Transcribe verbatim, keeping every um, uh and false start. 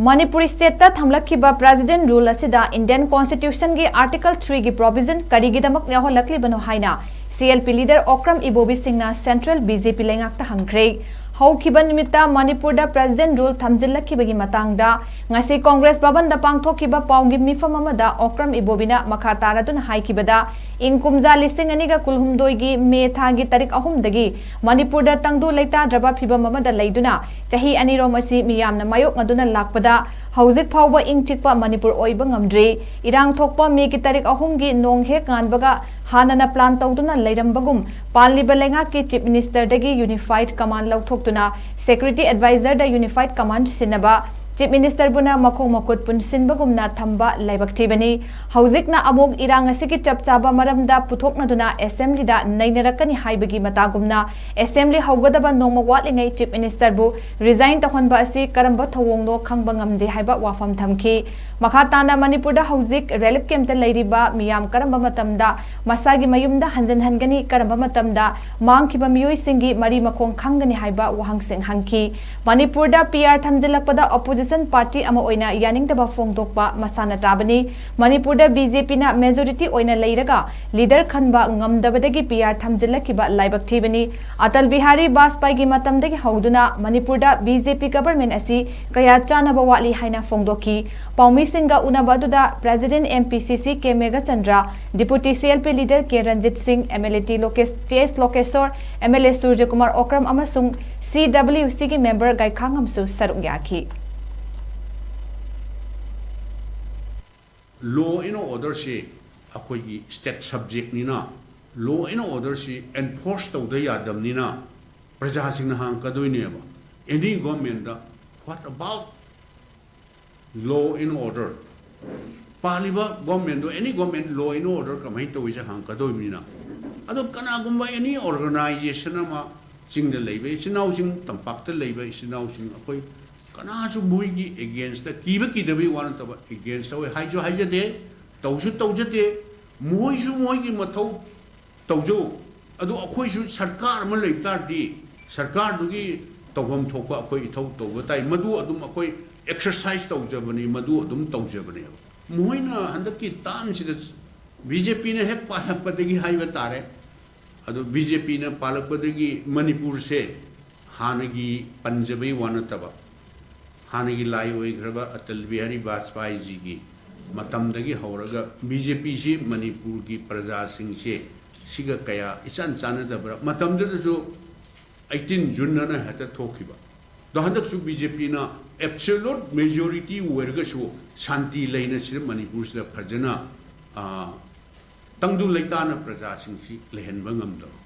ꯃꯅꯤꯄꯨꯔ ꯁ꯭ꯇꯦꯠꯇ ꯊꯝꯂꯛꯈꯤꯕ president rule ꯑꯁꯤꯗ ꯏꯟꯗꯤꯌꯟ ꯀꯣꯟꯁꯇꯤꯇ꯭ꯌꯨꯁꯟꯒꯤ ꯑꯥꯔꯇꯤꯀꯜ ꯊ꯭ꯔꯤꯒꯤ ꯄ꯭ꯔꯣꯚꯤꯖꯟ ꯀꯔꯤꯒꯤꯗꯃꯛ ꯌꯥꯎꯍꯜꯂꯛꯂꯤꯕꯅꯣ ꯍꯥꯏꯅ C L P leader Okram Ibobi ꯁꯤꯡꯅ ꯁꯦꯟꯇ꯭ꯔꯦꯜ ꯕꯤ ꯖꯦ ꯄꯤ ꯂꯩꯉꯥꯛꯇ ꯍꯪꯈ꯭ꯔꯦ꯫ ꯍꯧꯈꯤꯕ ꯅꯨꯃꯤꯠꯇ ꯃꯅꯤꯄꯨꯔꯗ ꯄ꯭ꯔꯦꯁꯤꯗꯦꯟꯠ ꯔꯨꯜ ꯊꯝꯖꯤꯜꯂꯛꯈꯤꯕꯒꯤ ꯃꯇꯥꯡꯗ ꯉꯁꯤ ꯀꯣꯡꯒ꯭ꯔꯦꯁ ꯚꯕꯟꯗ ꯄꯥꯡꯊꯣꯛꯈꯤꯕ ꯄꯥꯎꯒꯤ ꯃꯤꯐꯝ ꯑꯃꯗ ꯑꯣꯀ꯭ꯔꯝ ꯏꯕꯣꯕꯤꯅ ꯃꯈꯥ ꯇꯥꯔꯗꯨꯅ ꯍꯥꯏꯈꯤꯕꯗ, ꯏꯪ ꯀꯨꯝꯖꯥ ꯂꯤꯁꯤꯡ ꯑꯅꯤꯒ ꯀꯨꯟꯍꯨꯝꯗꯣꯏꯒꯤ ꯃꯦ ꯊꯥꯒꯤ ꯇꯥꯔꯤꯛ ꯑꯍꯨꯝꯗꯒꯤ ꯃꯅꯤꯄꯨꯔꯗ ꯇꯪꯗꯨ ꯂꯩꯇꯥꯗ꯭ꯔꯕ ꯐꯤꯚꯝ ꯑꯃꯗ ꯂꯩꯗꯨꯅ ꯆꯍꯤ ꯑꯅꯤꯔꯣꯝ ꯑꯁꯤ ꯃꯤꯌꯥꯝꯅ ꯃꯥꯌꯣꯛꯅꯗꯨꯅ ꯂꯥꯛꯄꯗ ꯍꯧꯖꯤꯛ ꯐꯥꯎꯕ ꯏꯪ ꯆꯤꯛꯄ ꯃꯅꯤꯄꯨꯔ ꯑꯣꯏꯕ ꯉꯝꯗ꯭ꯔꯤ꯫ ꯏꯔꯥꯡ ꯊꯣꯛꯄ ꯃꯦꯒꯤ ꯇꯥꯔꯤꯛ ꯑꯍꯨꯝꯒꯤ ꯅꯣꯡ ꯍꯦꯛ ꯉꯥꯟꯕꯒ ꯍꯥꯟꯅꯅ ꯄ꯭ꯂꯥꯟ ꯇꯧꯗꯨꯅ ꯂꯩꯔꯝꯕꯒꯨꯝ ꯄꯥꯜꯂꯤꯕ ꯂꯩꯉꯥꯛꯀꯤ ꯆꯤꯐ ꯃꯤꯅꯤꯁꯇꯔꯗꯒꯤ ꯌꯨꯅꯤꯐꯥꯏꯗ ꯀꯃꯥꯟ ꯂꯧꯊꯣꯛꯇꯨꯅ ꯁꯦꯀ꯭ꯌꯨꯔꯤꯇꯤ ꯑꯦꯗꯚꯥꯏꯖꯔꯗ ꯌꯨꯅꯤꯐꯥꯏꯗ ꯀꯃꯥꯟ ꯁꯤꯟꯅꯕ ꯆꯤꯐ ꯃꯤꯅꯤꯁꯇꯔꯕꯨꯅ ꯃꯈꯣꯡ ꯃꯈꯨꯠ ꯄꯨꯟꯁꯤꯟꯕꯒꯨꯝꯅ ꯊꯝꯕ ꯂꯥꯏꯕꯛ ꯊꯤꯕꯅꯤ꯫ ꯍꯧꯖꯤꯛꯅ ꯑꯃꯨꯛ ꯏꯔꯥꯡ ꯑꯁꯤꯒꯤ ꯆꯞ ꯆꯥꯕ ꯃꯔꯝꯗ ꯄꯨꯊꯣꯛꯅꯗꯨꯅ ꯑꯦꯁꯦꯝꯕ꯭ꯂꯤꯗ ꯅꯩꯅꯔꯛꯀꯅꯤ ꯍꯥꯏꯕꯒꯤ ꯃꯇꯥꯒꯨꯝꯅ ꯑꯦꯁꯦꯝꯕ꯭ꯂꯤ ꯍꯧꯒꯗꯕ ꯅꯣꯡꯃ ꯋꯥꯠꯂꯤꯉꯩ ꯆꯤꯐ ꯃꯤꯅꯤꯁꯇꯔꯕꯨ ꯔꯤꯖꯥꯏꯟ ꯇꯧꯍꯟꯕ ꯑꯁꯤ ꯀꯔꯝꯕ ꯊꯧꯑꯣꯡꯅꯣ ꯈꯪꯕ ꯉꯝꯗꯦ ꯍꯥꯏꯕ ꯋꯥꯐꯝ ꯊꯝꯈꯤ꯫ ꯃꯈꯥ ꯇꯥꯅ ꯃꯅꯤꯄꯨꯔꯗ ꯍꯧꯖꯤꯛ ꯔꯤꯂꯤꯐ ꯀꯦꯝꯞꯇ ꯂꯩꯔꯤꯕ ꯃꯤꯌꯥꯝ ꯀꯔꯝꯕ ꯃꯇꯝꯗ ꯃꯁꯥꯒꯤ ꯃꯌꯨꯝꯗ ꯍꯟꯖꯤꯟꯍꯟꯒꯅꯤ, ꯀꯔꯝꯕ ꯃꯇꯝꯗ ꯃꯥꯡꯈꯤꯕ ꯃꯤꯑꯣꯏꯁꯤꯡꯒꯤ ꯃꯔꯤ ꯃꯈꯣꯡ ꯈꯪꯒꯅꯤ ꯍꯥꯏꯕ ꯋꯥꯍꯪꯁꯤꯡ ꯍꯪꯈꯤ꯫ ꯃꯅꯤꯄꯨꯔꯗ ꯄꯤ ꯑꯥꯔ ꯊꯝꯖꯤꯜꯂꯛꯄꯗ ꯑꯣꯄꯣꯖꯤꯁꯟ ꯄꯥꯔꯇꯤ ꯑꯃ ꯑꯣꯏꯅ ꯌꯥꯅꯤꯡꯗꯕ ꯐꯣꯡꯗꯣꯛꯄ ꯃꯁꯥꯅ ꯇꯥꯕꯅꯤ꯫ ꯃꯅꯤꯄꯨꯔꯗ ꯕꯤ ꯖꯦ ꯄꯤꯅ ꯃꯦꯖꯣꯔꯤꯇꯤ ꯑꯣꯏꯅ ꯂꯩꯔꯒ ꯂꯤꯗꯔ ꯈꯟꯕ ꯉꯝꯗꯕꯗꯒꯤ ꯄꯤ ꯑꯥꯔ ꯊꯝꯖꯤꯜꯂꯛꯈꯤꯕ ꯂꯥꯏꯕꯛ ꯊꯤꯕꯅꯤ꯫ ꯑꯇꯜ ꯕꯤꯍꯥꯔꯤ ꯕꯥꯖꯄꯥꯏꯒꯤ ꯃꯇꯝꯗꯒꯤ ꯍꯧꯗꯨꯅ ꯃꯅꯤꯄꯨꯔꯗ ꯕꯤ ꯖꯦ ꯄꯤ ꯒꯕꯔꯃꯦꯟ ꯑꯁꯤ ꯀꯌꯥ ꯆꯥꯅꯕ ꯋꯥꯠꯂꯤ ꯍꯥꯏꯅ ꯐꯣꯡꯗꯣꯛꯈꯤ꯫ ꯄꯥꯎꯃꯤꯁꯤꯡꯒ ꯎꯅꯕ ꯑꯗꯨꯗ president M P C C K Meghachandra, deputy C L P leader K Ranjit Singh, M L A T Lokesh-, T S Lokeshwar, M L A Surjakumar Okram ꯑꯃꯁꯨꯡ ꯁꯤ ꯗꯕ꯭ꯂꯤꯌꯨ ꯁꯤꯒꯤ ꯃꯦꯝꯕꯔ ꯒꯥꯏꯈꯥꯉꯝꯁꯨ ꯁꯔꯨꯛ ꯌꯥꯈꯤ꯫ ꯂꯣ ꯑꯦꯟ ꯑꯣꯔꯗꯔꯁꯤ ꯑꯩꯈꯣꯏꯒꯤ ꯁ꯭ꯇꯦꯠ ꯁꯕꯖꯦꯛꯅꯤꯅ, ꯂꯣ ꯑꯦꯟ ꯑꯣꯔꯗꯔꯁꯤ ꯑꯦꯟꯐꯣꯔꯁ ꯇꯧꯗ ꯌꯥꯗꯕꯅꯤꯅ ꯄ꯭ꯔꯖꯥꯁꯤꯡꯅ ꯍꯪꯉꯛꯀꯗꯣꯏꯅꯦꯕ, ꯑꯦꯅꯤ ꯒꯣꯔꯃꯦꯟꯗ, what about law and order? ꯄꯥꯜꯂꯤꯕ ꯒꯣꯔꯃꯦꯟꯗꯣ, ꯑꯦꯅꯤ government, law and order ꯀꯃꯥꯏꯅ ꯇꯧꯏꯁꯦ ꯍꯪꯉꯛꯀꯗꯣꯏꯕꯅꯤꯅ꯫ ꯑꯗꯣ ꯀꯅꯥꯒꯨꯝꯕ ꯑꯦꯅꯤ ꯑꯣꯔꯒꯅꯥꯏꯖꯦꯁꯟ ꯑꯃ ꯆꯤꯡꯗ ꯂꯩꯕ ꯏꯆꯤꯟ ꯏꯅꯥꯎꯁꯤꯡ, ꯇꯝꯄꯥꯛꯇ ꯂꯩꯕ ꯏꯆꯤꯟ ꯏꯅꯥꯎꯁꯤꯡ, ꯑꯩꯈꯣꯏ ꯀꯅꯥꯁꯨ ꯃꯣꯏꯒꯤ ꯑꯦꯒꯦꯟꯁꯇ, ꯀꯤꯕ ꯀꯤꯗꯕꯒꯤ ꯋꯥ ꯅꯠꯇꯕ, ꯑꯦꯒꯦꯟꯁꯇ ꯑꯣꯏ ꯍꯥꯏꯁꯨ ꯍꯥꯏꯖꯗꯦ, ꯇꯧꯁꯨ ꯇꯧꯖꯗꯦ꯫ ꯃꯣꯏꯁꯨ ꯃꯣꯏꯒꯤ ꯃꯊꯧ ꯇꯧꯖꯧ꯫ ꯑꯗꯨ ꯑꯩꯈꯣꯏꯁꯨ ꯁꯔꯀꯥꯔ ꯑꯃ ꯂꯩꯕ ꯇꯥꯔꯗꯤ, ꯁꯔꯀꯥꯔꯗꯨꯒꯤ ꯇꯧꯐꯝ ꯊꯣꯛꯄ ꯑꯩꯈꯣꯏ ꯏꯊꯧ ꯇꯧꯕ ꯇꯥꯏ꯫ ꯃꯗꯨ ꯑꯗꯨꯝ ꯑꯩꯈꯣꯏ ꯑꯦꯛꯁꯔꯁꯥꯏꯁ ꯇꯧꯖꯕꯅꯤ, ꯃꯗꯨ ꯑꯗꯨꯝ ꯇꯧꯖꯕꯅꯦꯕ꯫ ꯃꯈꯣꯏꯅ ꯍꯟꯗꯛꯀꯤ ꯇꯥꯝꯁꯤꯗ ꯕꯤ ꯖꯦ ꯄꯤꯅ ꯍꯦꯛ ꯄꯥꯜꯂꯛꯄꯗꯒꯤ ꯍꯥꯏꯕ ꯇꯥꯔꯦ, ꯑꯗꯣ ꯕꯤ ꯖꯦ ꯄꯤꯅ ꯄꯥꯜꯂꯛꯄꯗꯒꯤ ꯃꯅꯤꯄꯨꯔꯁꯦ ꯍꯥꯟꯅꯒꯤ ꯄꯟꯖꯕꯩ ꯋꯥ ꯅꯠꯇꯕ, ꯍꯥꯟꯅꯒꯤ ꯂꯥꯏ ꯑꯣꯏꯈ꯭ꯔꯕ ꯑꯇꯜ ꯕꯤꯍꯥꯔꯤ ꯕꯥꯖꯄꯥꯏꯖꯤꯒꯤ ꯃꯇꯝꯗꯒꯤ ꯍꯧꯔꯒ ꯕꯤ ꯖꯦ ꯄꯤꯁꯤ ꯃꯅꯤꯄꯨꯔꯒꯤ ꯄ꯭ꯔꯖꯥꯁꯤꯡꯁꯦ ꯁꯤꯒ ꯀꯌꯥ ꯏꯆꯥꯟ ꯆꯥꯟꯅꯗꯕ꯭ꯔꯥ? ꯃꯇꯝꯗꯨꯗꯁꯨ ꯑꯩꯠꯇꯤꯟ ꯖꯨꯟ ꯑꯅ ꯍꯦꯛꯇ ꯊꯣꯛꯈꯤꯕ꯫ ꯑꯗꯣ ꯍꯟꯗꯛꯁꯨ ꯕꯤ ꯖꯦ ꯄꯤꯅ ꯑꯦꯕꯁꯣꯂꯨꯠ ꯃꯦꯖꯣꯔꯤꯇꯤ ꯑꯣꯏꯔꯒꯁꯨ ꯁꯥꯟꯇꯤ ꯂꯩꯅ ꯁꯤꯗ ꯃꯅꯤꯄꯨꯔꯁꯤꯗ ꯐꯖꯅ, ꯑ, ꯇꯪꯗꯨ ꯂꯩꯇꯥꯅ ꯄ꯭ꯔꯖꯥꯁꯤꯡꯁꯤ ꯂꯩꯍꯟꯕ ꯉꯝꯗꯕ꯫